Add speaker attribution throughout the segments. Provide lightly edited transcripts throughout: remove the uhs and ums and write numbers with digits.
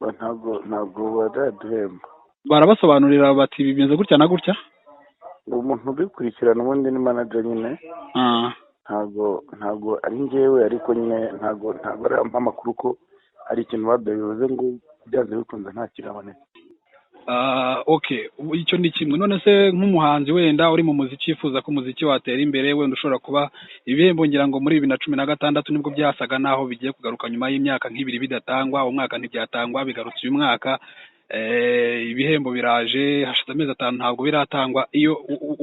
Speaker 1: Ntabwo baraduhemba.
Speaker 2: Barabasobanurira bati bimeze gutya na gutya?
Speaker 1: Umuntu ubikurikirana ubundi ni manager nyine. Ntabwo ari njyewe, ariko nyine ntabwo arampa amakuru ko hari ikintu baduhaye, bivuze ngo byanze bikunze nta kiraboneka.
Speaker 2: Okay, icyo ni kimwe. None se nk'umuhanzi wenda uri mu muziki yifuza ko umuziki watera imbere, wenda ushobora kuba ibihembo, ngira ngo muri 2016 nibwo byasaga naho bigiye kugaruka nyuma y'imyaka nk'ibiri bidatangwa, umwaka ntibyatangwa, bigarutse uyu mwaka, ibihembo biraje hashize amezi 5 ntabwo biratangwa. Iyo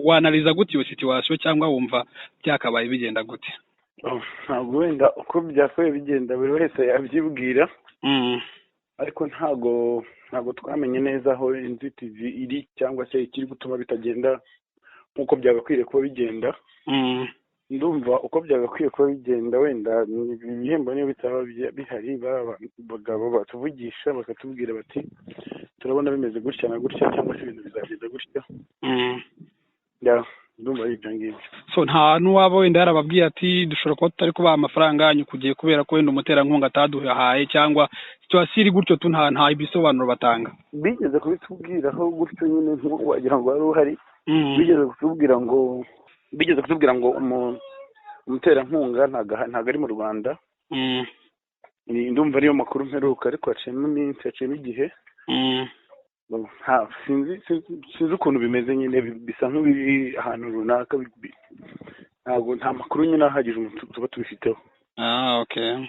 Speaker 2: wanaliza gute iyo situation, cyangwa wumva byakabaye bigenda gute?
Speaker 1: Ntabwo wenda uko byakabaye bigenda buri wese yabyibwira, ariko ntabwo twamenye neza aho inzitizi iri cyangwa se ikiri gutuma bitagenda nk'uko byagakwiriye kuba bigenda. Ndumva uko byagakwiye kuba bigenda, wenda ibihembo niyo bitaba bihari, abagabo batuvugisha bakatubwira bati turabona bimeze gutya na gutya, cyangwa se ibintu bizagenda gutya. Ndumva ari ibyo ngibyo.
Speaker 2: So nta n'uwaba wenda yarababwiye ati dushobora kuba tutari kubaha amafaranga yanyu kugiye kubera ko wenda umuterankunga ataduhaye, cyangwa situation iri gutyo tu nta ibisobanuro batanga?
Speaker 1: Bigeze kubitubwiraho gutyo nyine, wagira ngo wari uhari. Bigeze kutubwira ngo umuterankunga ntabwo ari mu Rwanda. Ndumva ariyo makuru mperuka, ariko haciyemo iminsi, haciyemo igihe. Sinzi ukuntu bimeze nyine, bisa nk'ibiri ahantu runaka, ntabwo nta makuru nyine ahagije tuba tubifiteho.
Speaker 2: Okay.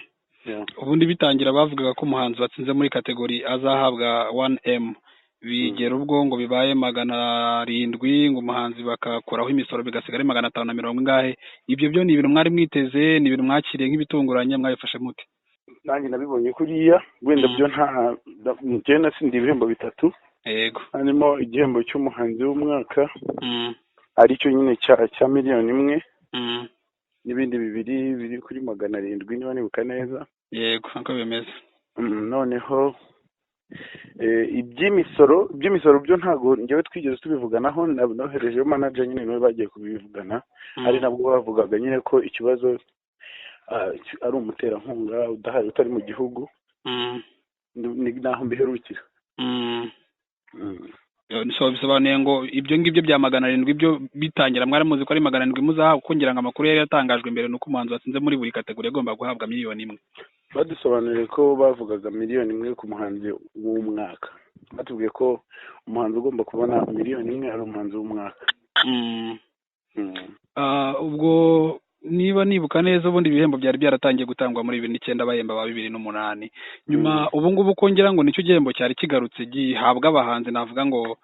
Speaker 2: Ubundi bitangira bavugaga ko umuhanzi watsinze muri category azahabwa 1M, bigera ubwo ngo bibaye 700, ngo umuhanzi bakakuraho imisoro bigasigara ari 500 na mirongo ingahe. Ibyo byo ni ibintu mwari mwiteze? Ni ibintu mwakiriye nk'ibitunguranye? Mwabifashe mute?
Speaker 1: Nanjye nabibonye kuriya wenda. Byo nta njyewe natsindiye ibihembo 3, harimo igihembo cy'umuhanzi w'umwaka, aricyo nyine cya 1 miliyoni, n'ibindi bibiri biri kuri 700 niba nibuka neza.
Speaker 2: Yego, niko bimeze.
Speaker 1: Noneho iby'imisoro byo ntabwo njyewe twigeze tubivuganaho, noherejeyo manager nyine, niwe bagiye kubivugana. Ari nabwo bavugaga nyine ko ikibazo ari umuterankunga udahari, utari mu gihugu. Ni naho mbiherukira.
Speaker 2: So bisobanuye ngo ibyo ngibyo bya 700 byo bitangira mwari muzi ko ari 700 muzahabwa? Kuko ngira ngo amakuru yari yatangajwe mbere ni uko umuhanzi watsinze muri buri category agomba guhabwa 1 miliyoni.
Speaker 1: Badusobanuriye ko bavugaga 1 miliyoni ku muhanzi w'umwaka. Batubwiye ko umuhanzi ugomba kubona 1 miliyoni ari umuhanzi w'umwaka.
Speaker 2: Ubwo niba nibuka neza, ubundi ibihembo byari byaratangiye gutangwa muri 2009, bahemba ba 2008. Nyuma ubu ngubu ko ngira ngo nicyo gihembo cyari kigarutse gihabwa abahanzi, navuga ngo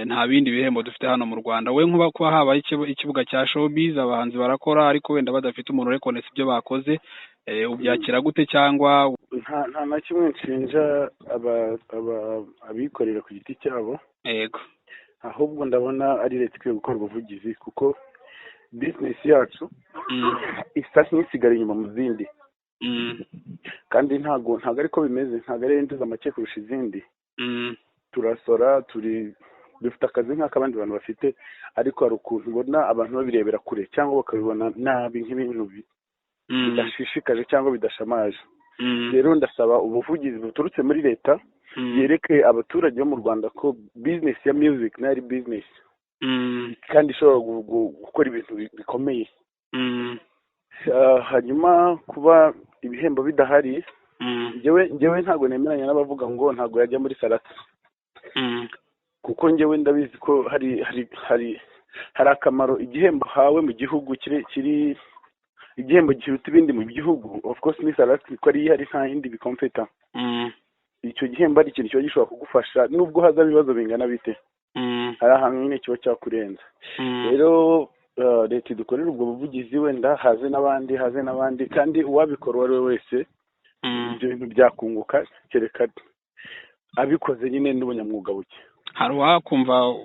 Speaker 2: nta bindi bihembo dufite hano mu Rwanda. We nkuba kuba habaye ikibuga cya showbiz, abahanzi barakora ariko wenda badafite umuntu reconnaissa ibyo bakoze, ubyakira gute cyangwa?
Speaker 1: Nta na kimwe nshinja abikorera ku giti cyabo. Ahubwo ndabona ari leta ikwiye gukora ubuvugizi, kuko business yacu isa nk'isigara inyuma mu zindi, kandi ntabwo ariko bimeze, ntabwo ari yinjiza make kurusha izindi. Turasora, turi dufite akazi nk'ak'abandi bantu bafite, ariko hari ukuntu ubona abantu babirebera kure cyangwa bakabibona nabi nk'ibintu bidashishikaje cyangwa bidashamaje. Rero ndasaba ubuvugizi buturutse muri leta, yereke abaturage bo mu Rwanda ko business ya music nayo ari business, kandi ishobora gukora ibintu bikomeye. Hanyuma kuba ibihembo bidahari, njyewe ntabwo nemeranya n'abavuga ngo ntabwo yajya muri Salax, kuko njyewe ndabizi ko hari akamaro igihembo hawe mu gihugu kiri igihembo kiruta ibindi mu gihugu. Of course ni Salax, ko ari ihari, nta yindi bikompeta. Icyo gihembo ari ikintu kiba gishobora kugufasha nubwo haza ibibazo bingana bite, hari ahantu nyine kiba cyakurenza. Rero leta idukorera ubwo buvugizi, wenda haze n'abandi, haze n'abandi, kandi uwabikora uwo ari we wese, ibyo bintu byakunguka, kereka abikoze nyine n'ubunyamwuga buke.
Speaker 2: Hari uwakumva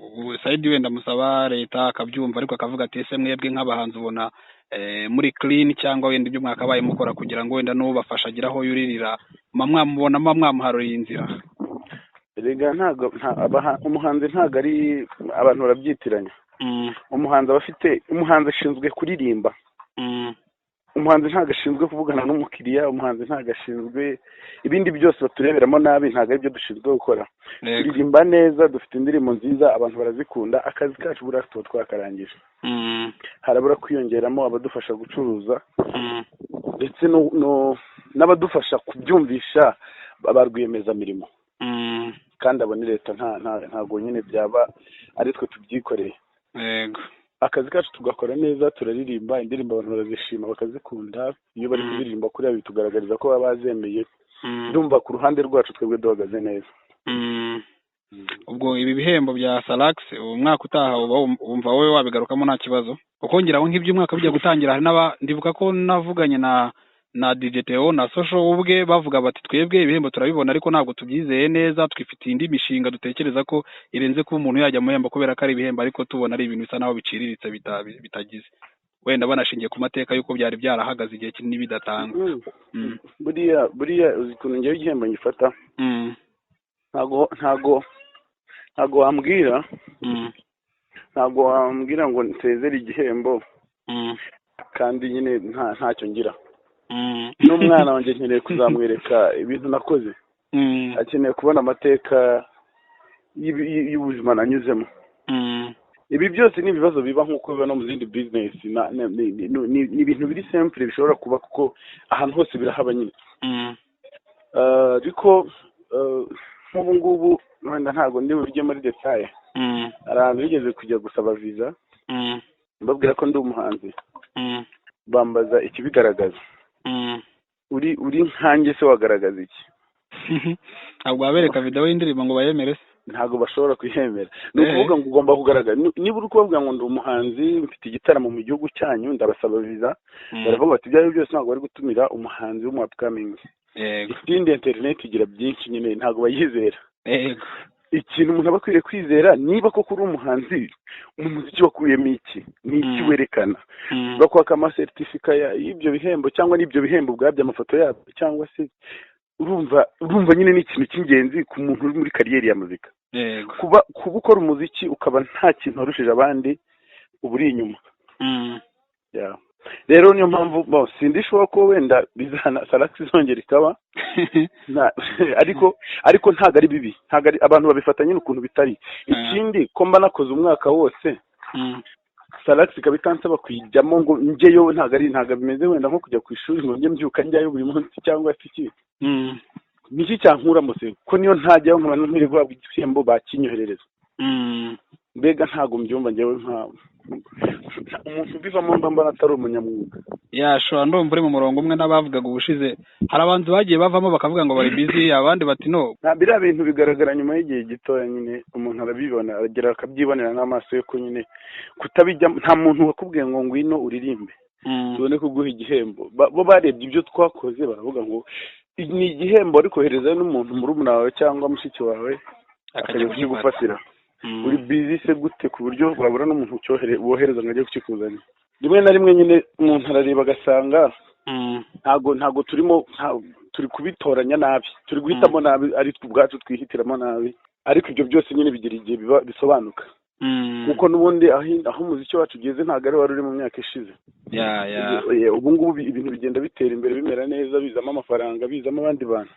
Speaker 2: side wenda musaba leta akabyumva, ariko akavuga ati ese mwebwe nk'abahanzi ubona muri clean, cyangwa wenda ibyo mwakabaye mukora kugira ngo wenda n'ubafasha agire aho yuririra, mwamubona mwamuharuriye inzira?
Speaker 1: Erega ntabwo umuhanzi ntabwo ari, abantu barabyitiranya. Umuhanzi aba afite, umuhanzi ashinzwe kuririmba. Umuhanzi ntabwo ashinzwe kuvugana n'umukiriya, umuhanzi ntabwo ashinzwe ibindi byose batureberamo nabi, ntabwo aribyo dushinzwe gukora. Turirimba neza, dufite indirimbo nziza, abantu barazikunda, akazi kacu buriya tuba twakarangije. Harabura kwiyongeramo abadufasha gucuruza ndetse n'abadufasha kubyumvisha ba rwiyemezamirimo. Kandi abo ni leta, ntabwo nyine byaba ari twe tubyikoreye. Akazi kacu tugakora neza, turaririmba indirimbo, abantu barazishima, bakazikunda. Iyo bari kuririmba kuriya bitugaragariza ko baba bazemeye. Ndumva ku ruhande rwacu twebwe duhagaze neza.
Speaker 2: Ubwo ibi bihembo bya Salax umwaka utaha wumva wowe wabigarukamo nta kibazo? Kuko ngira ngo nk'iby'umwaka bijya gutangira hari ndibuka ko navuganye na DJ Theo na Social ubwe, bavuga bati twebwe ibihembo turabibona ariko ntabwo tubyizeye neza, twifitiye indi mishinga dutekereza ko irenze kuba umuntu yajya mu bihembo kubera ko ari ibihembo, ariko tubona ari ibintu bisa naho biciriritse bitagize wenda, banashingiye ku mateka y'uko byari byarahagaze igihe kinini bidatangwa.
Speaker 1: Buriya uzi ukuntu ngewe igihembo ngifata? Ntago wambwira, ntago wambwira ngo nsezere igihembo kandi nyine ntacyo ngira. N'umwana wanjye nkeneye kuzamwereka ibintu nakoze, akeneye kubona amateka y'ubuzima nanyuzemo. Ibi byose ni ibibazo biba nk'uko biba no mu zindi business, ni ibintu biri simple bishobora kuba kuko ahantu hose birahaba nyine. Ariko nk'ubu ngubu wenda ntabwo ndi bujye muri détails. Hari ahantu bigeze kujya gusaba visa, mbabwira ko ndi umuhanzi, bambaza ikibigaragaza. Uri nkanjye se wagaragaza iki?
Speaker 2: Ntabwo wabereka video y'indirimbo ngo bayemere se?
Speaker 1: Ntabwo bashobora kuyemera. Ni ukuvuga ngo ugomba kugaragara niba uri kubabwira ngo ndi umuhanzi, mfite igitaramo mu gihugu cyanyu, ndabasaba visa, baravuga bati ibyo ari byo byose ntabwo bari gutumira umuhanzi w'umu upcoming. Ikindi, interineti igira byinshi nyine, ntabwo bayizera. Ikintu umuntu aba akwiriye kwizera, niba koko uri umuhanzi, mu muziki wakuyemo iki, ni iki werekana? Bakwaka amasertifika y'ibyo bihembo cyangwa n'ibyo bihembo ubwabyo, amafoto yabyo, cyangwa se urumva nyine ni ikintu cy'ingenzi ku muntu uri muri carrière ya muzika. Kuba ukora umuziki ukaba nta kintu warushije abandi, uba uri inyuma. Yeah. Rero niyo mpamvu bo sindishoboka ko wenda bizana Salax izongera ikaba ariko ntabwo ari bibi, ntabwo ari abantu babifata nyine ukuntu bitari. Ikindi, ko mba nakoze umwaka wose, Salax ikaba itansaba kuyijyamo ngo njyeyo, ntabwo bimeze wenda nko kujya ku ishuri ngo njye mbyuka njyayo buri munsi cyangwa se iki. Niki cyankuramo se ko niyo ntajyayo nkaba nkwiriye guhabwa igihembo bakinyoherereza? Mbega ntabwo mbyumva njyewe, nka umuntu ubivamo mba mbona atari umunyamwuga.
Speaker 2: Yashobora, ndumva uri mu murongo umwe n'abavugaga ubushize. Hari abantu bagiye bavamo bakavuga ngo bari busy, abandi bati no.
Speaker 1: Nta biriya bintu bigaragara nyuma y'igihe gitoya nyine, umuntu arabibona, aragera akabyibonera n'amaso ye ko nyine kutabijyamo, nta muntu wakubwiye ngo ngwino uririmbe tubone kuguha igihembo. Bo barebye ibyo twakoze baravuga ngo ni igihembo, ariko koherezayo n'umuntu murumuna wawe cyangwa mushiki wawe akajya kukigufatira. Uri busy se gute ku buryo wabura n'umuntu wohereza ngo ajye kukikuzanira? Rimwe na rimwe nyine umuntu arareba agasanga ntago turimo turi kubitoranya nabi, turi guhitamo nabi, ari twe ubwacu twihitiramo nabi. Ariko ibyo byose nyine bigira igihe biba bisobanuka, kuko n'ubundi aho umuziki wacu ugeze ntabwo ari wari uri mu myaka ishize. Ubu ngubu ibintu bigenda bitera imbere, bimera neza, bizamo amafaranga, bizamo abandi bantu.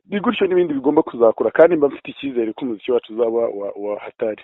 Speaker 1: Ni gutyo n'ibindi bigomba kuzakura, kandi mba mfite icyizere ko umuziki wacu uzaba wa hatari.